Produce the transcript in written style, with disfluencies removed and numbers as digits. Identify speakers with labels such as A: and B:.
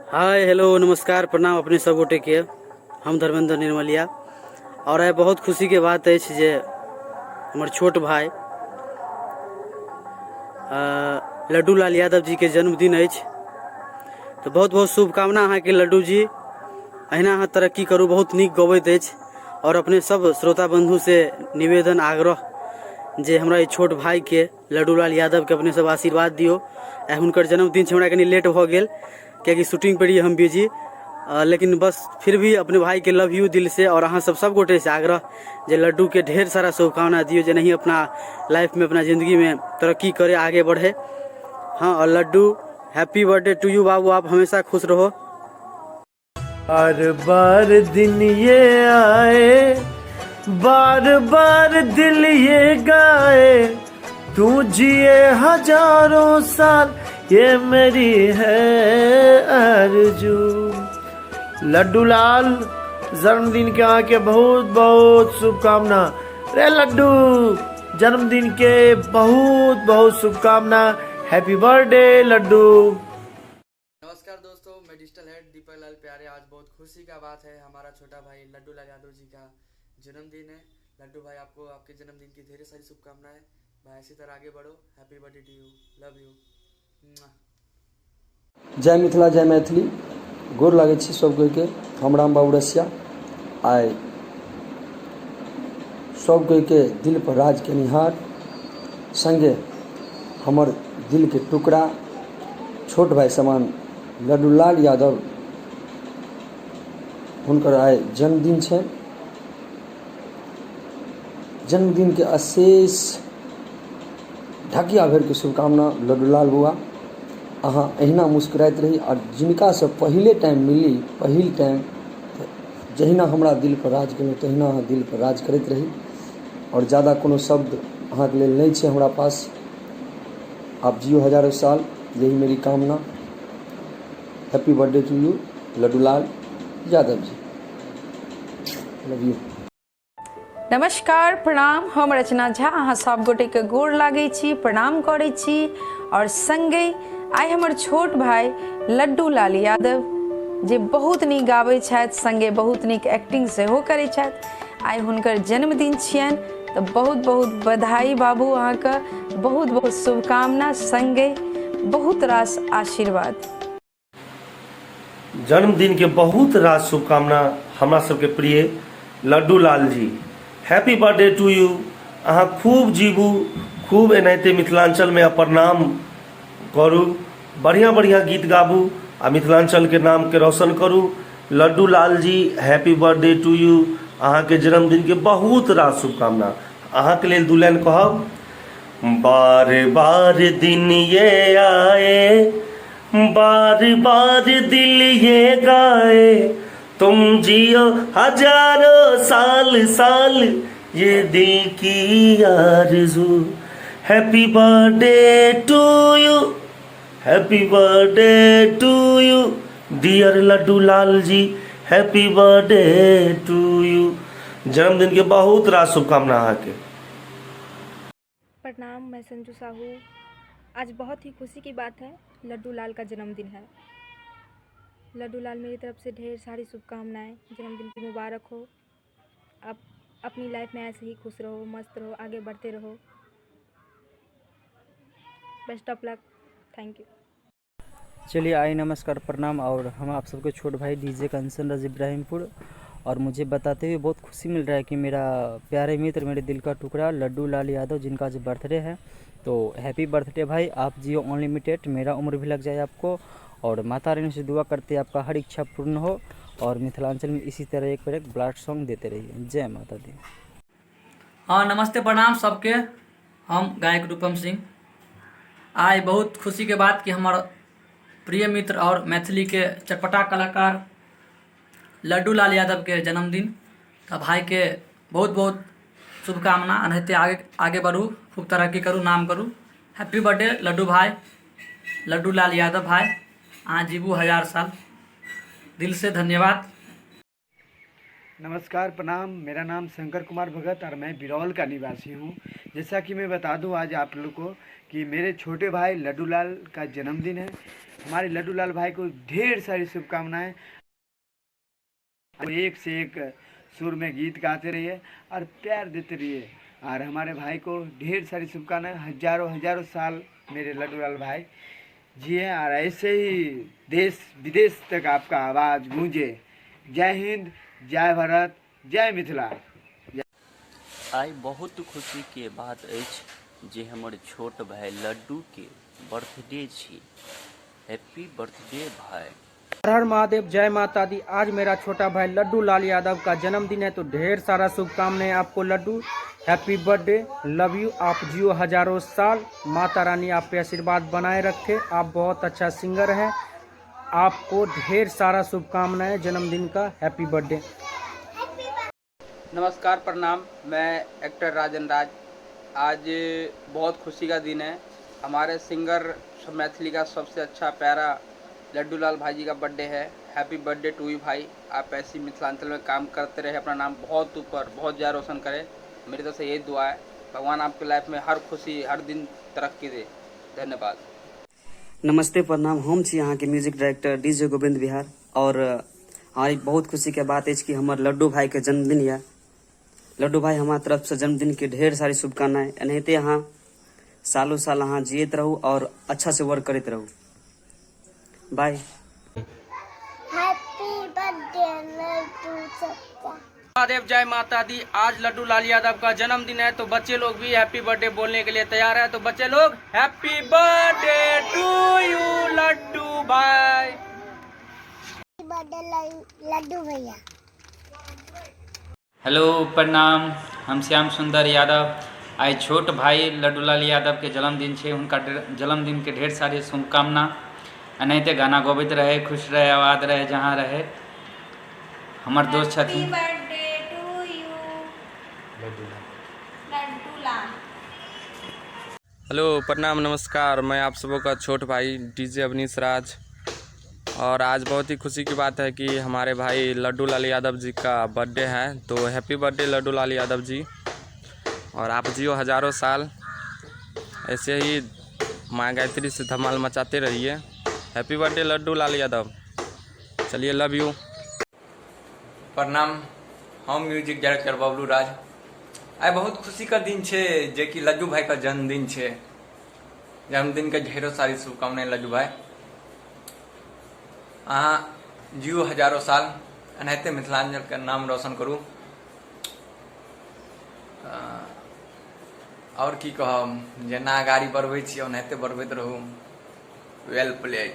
A: Hi hello नमस्कार प्रणाम अपने सब गोटे के। हम धर्मेंद्र निर्मलिया और आइ बहुत खुशी के बात अछि जे हमर छोट भाई लड्डू लाल यादव जी के जन्मदिन अछि। तऽ बहुत बहुत शुभकामना अहाँके लड्डू जी, अहिना अहाँ तरक्की करू, बहुत नीक गबैत अछि। और अपने सब श्रोता बंधु से निवेदन आग्रह जे हमरा ई छोट भाई के लड्डू लाल यादव के अपने सब आशीर्वाद दियो। आइ हुनकर जन्मदिन छै, हमरा कनी लेट भऽ गेल कियाकि शूटिंग पर रहियै हम बिजी, लेकिन बस फिर भी अपने भाई के लव you दिल से। और अहाँ सब सब गोटे से आग्रह जे लड्डू के ढेर सारा शुभकामना दियो जे नहीं अपना लाइफ में अपना जिंदगी में तरक्की करे, आगे बढ़े। हाँ, और Laddu happy birthday to you बाबू, आप हमेशा खुश रहो।
B: बार बार दिन ये आए, बार बार दिल ये गाए, तू जिए हजारों साल ये मेरी है आरज़ू। लड्डू लाल जन्मदिन के अहाँके बहुत बहुत शुभकामना। रे लड्डू, जन्मदिन के बहुत बहुत शुभकामना। Happy birthday Laddu.
C: नमस्कार दोस्तों, मैं डिजिटल हेड दीपक लाल प्यारे। आज बहुत खुशी का बात है, हमारा छोटा भाई लड्डू लाल यादव जी का जन्मदिन है। लड्डू भाई, आपको आपके जन्मदिन की ढेर सारी शुभकामनाएं। भाई इसी तरह आगे बढ़ो। Happy birthday to you, love you.
D: जय मिथिला, जय मैथिली। गोर लागै छी सब कोई के। हम राम बाबू रसिया आइ सब कोई के दिल पर राज केनिहार संगे हमर दिल के टुकड़ा छोट भाई समान लड्डूलाल यादव हुनकर आइ जन्मदिन छै। जन्मदिन के अशेष ढकिया भरिके शुभकामना लड्डूलाल बौआ। अहाँ एहिना मुस्कुराइत रही आओर जिनकासँ पहिले टाइम मिली, पहिल टाइम जहिना हमरा दिलपर राज केलहुँ तहिना अहाँ दिलपर राज करैत रही। आओर ज्यादा कोनो शब्द अहाँके लेल नहि छै हमरा पास। आप जियो हजारों साल, यही मेरी कामना। Happy birthday to you Laddulal Yadav ji, love you.
E: नमस्कार, प्रणाम। हम रचना झा अहाँ सब गोटेके गोर लागै छी, प्रणाम करै छी। और संगे आइ हमर छोट भाई लड्डू लाल यादव जे बहुत नीक गाबै छथि, संगे बहुत नीक एक्टिंग सेहो करै छथि, आइ हुनकर जन्मदिन छियनि। तऽ बहुत बहुत बधाई बाबू, अहाँके बहुत बहुत शुभकामना, संगे बहुत रास आशीर्वाद।
B: जन्मदिन के बहुत रास शुभकामना हमरा सबके प्रिय Laddu Lal ji. Happy birthday to you. अहाँ खूब जीबू, खूब एनाहिते मिथिलांचल में अपन नाम करू, बढ़िया बढ़िया गीत गाबू आ मिथिलांचल के नाम के रोशन करू। Laddu Lal ji, happy birthday to you. अहाँ के जन्मदिन के बहुत रास शुभकामना। अहाँ के लेल दू लाइन कहब। बार बार दिन ये आए, बार बार दिल ये गाए, तुम जियो हजारों साल साल ये दिल की आरज़ू। Happy birthday to you, happy birthday to you dear Laddu Lal ji, happy birthday to you. जन्मदिन के बहुत रास शुभकामना अहाँके।
F: प्रणाम, मैं संजू साहू। आज बहुत ही खुशी की बात है, लड्डू लाल का जन्मदिन है। लड्डू लाल मेरी तरफ से ढेर सारी शुभकामनाएं, जन्मदिन की मुबारक हो। आप अपनी लाइफ में ऐसे ही खुश रहो, मस्त रहो, आगे बढ़ते रहो। Best of luck, thank you.
G: चलिए आई नमस्कार, प्रणाम। और हम आप सबके छोट भाई डीजे कंचन राज इब्राहिमपुर। और मुझे बताते हुए बहुत खुशी मिल रहा है कि मेरा प्यारे मित्र, मेरे दिल का टुकड़ा लड्डू लाल यादव, जिनका आज बर्थडे है, तो हैप्पी बर्थडे भाई। आप जियो अनलिमिटेड, मेरा उम्र भी लग जाए आपको। और माता रानी से दुआ करते हैं आपका हर इच्छा पूर्ण हो और मिथिलांचल में इसी तरह एक पर एक ब्लास्ट सॉन्ग देते रहिए। जय माता दी।
H: हाँ, नमस्ते, प्रणाम सबके। हम गायक रूपम सिंह। आइ बहुत खुशी के बात कि हमर प्रिय मित्र और मैथिली के चटपटा कलाकार लड्डू लाल यादव के जन्मदिन। तऽ भाई के बहुत बहुत शुभकामना, एनाहिते आगे आगे बढ़ू, खूब तरक्की करू, नाम करू। हैप्पी बर्थडे लड्डू भाई, लड्डू लाल यादव भाई, अहाँ जीबू हजार साल। दिल से धन्यवाद।
I: नमस्कार प्रणाम, मेरा नाम शंकर कुमार भगत और मैं बिरौल का निवासी हूँ। जैसा कि मैं बता दूँ आज आप लोग को कि मेरे छोटे भाई लड्डूलाल का जन्मदिन है। हमारे लड्डूलाल भाई को ढेर सारी शुभकामनाएं, एक से एक सुर में गीत गाते रहिए और प्यार देते रहिए। और हमारे भाई को ढेर सारी शुभकामनाएं, हजारों हजारों साल मेरे लड्डूलाल भाई जिए और ऐसे ही देश विदेश तक आपका आवाज़ गूंजे। जय हिंद, जय भारत, जय मिथिला।
J: आइ बहुत खुशी के बात अछि जे हमर छोट भाई लड्डू के बर्थडे छी। हैप्पी बर्थडे भाई।
K: हर हर महादेव, जय माता दी। आज मेरा छोटा भाई लड्डू लाल यादव का जन्मदिन है, तो ढेर सारा शुभकामनाएं आपको Laddu. Happy birthday, love you. आप जियो हजारों साल, माता रानी आप पे आशीर्वाद बनाए रखे। आप बहुत अच्छा सिंगर हैं, आपको ढेर सारा शुभकामनाएं जन्मदिन का। Happy birthday.
L: नमस्कार प्रणाम, मैं एक्टर राजन राज। आज बहुत खुशी का दिन है, हमारे सिंगर मैथिली का सबसे अच्छा प्यारा लड्डू लाल भाई जी का बर्थडे है। हैप्पी बर्थडे टू you भाई। आप ऐसी मिथिलांचल में काम करते रहे, अपना नाम बहुत ऊपर बहुत ज़्यादा रोशन करें। मेरी तरफ से यही दुआ है, भगवान आपके लाइफ में हर खुशी हर दिन तरक्की दे। धन्यवाद।
M: नमस्ते प्रणाम, हम छी अहाँके music director DJ Gobind Bihar. और आइ बहुत खुशी के बात अछि कि हमर लड्डू भाई के जन्मदिन यऽ। लड्डू भाई, हमारा तरफ से जन्मदिन के ढेर सारी शुभकामनाएं। एनाहिते अहाँ सालों साल अहाँ जियैत रहू और अच्छा से वर्क करैत रहू। बाय।
N: हैप्पी बर्थडे लड्डू चाचा।
K: महादेव, जय माता दी। आज लड्डू लाल यादव का जन्मदिन है, तो बच्चे लोग भी हैप्पी बर्थडे बोलने के लिए तैयार है। तो बच्चे लोग, happy birthday to you Laddu भाई।
N: बर्थडे लड्डू भैया।
O: हेलो प्रणाम, हम श्याम सुंदर यादव। आइ छोट भाई लड्डूलाल यादवके जन्मदिन छै। हुनका जन्मदिनके ढेर सारी शुभकामना। एनाहिते गाना गबैत रहै, खुश रहै, आबाद रहै, जहाँ रहै। हमर दोस्त छथिन।
N: Birthday to you Laddu Lal.
P: Hello प्रणाम नमस्कार, मैं आप सबों का छोट भाई डीजे अवनीश राज। और आज बहुत ही खुशी की बात है कि हमारे भाई लड्डू लाल यादव जी का बर्थडे है, तो हैप्पी बर्थडे लड्डू लाल यादव जी। और आप जियो हजारों साल, ऐसे ही माँ गायत्री से धमाल मचाते रहिए। हैप्पी बर्थडे लड्डू लाल यादव। चलिए, लव you.
Q: प्रणाम, हम म्यूजिक डायरेक्टर बबलू राज। आइ बहुत खुशीके दिन छै जेकि लड्डू भाईके जन्मदिन छै। जन्मदिनके ढेरो सारी शुभकामनाएं लड्डू भाई। अहाँ जियो हजारों साल, एनाहिते मिथिलांचलके नाम रोशन करू। आओर की कहब, जेना गाड़ी बढ़बै छी ओनाहिते बढ़बैत रहू। Well played.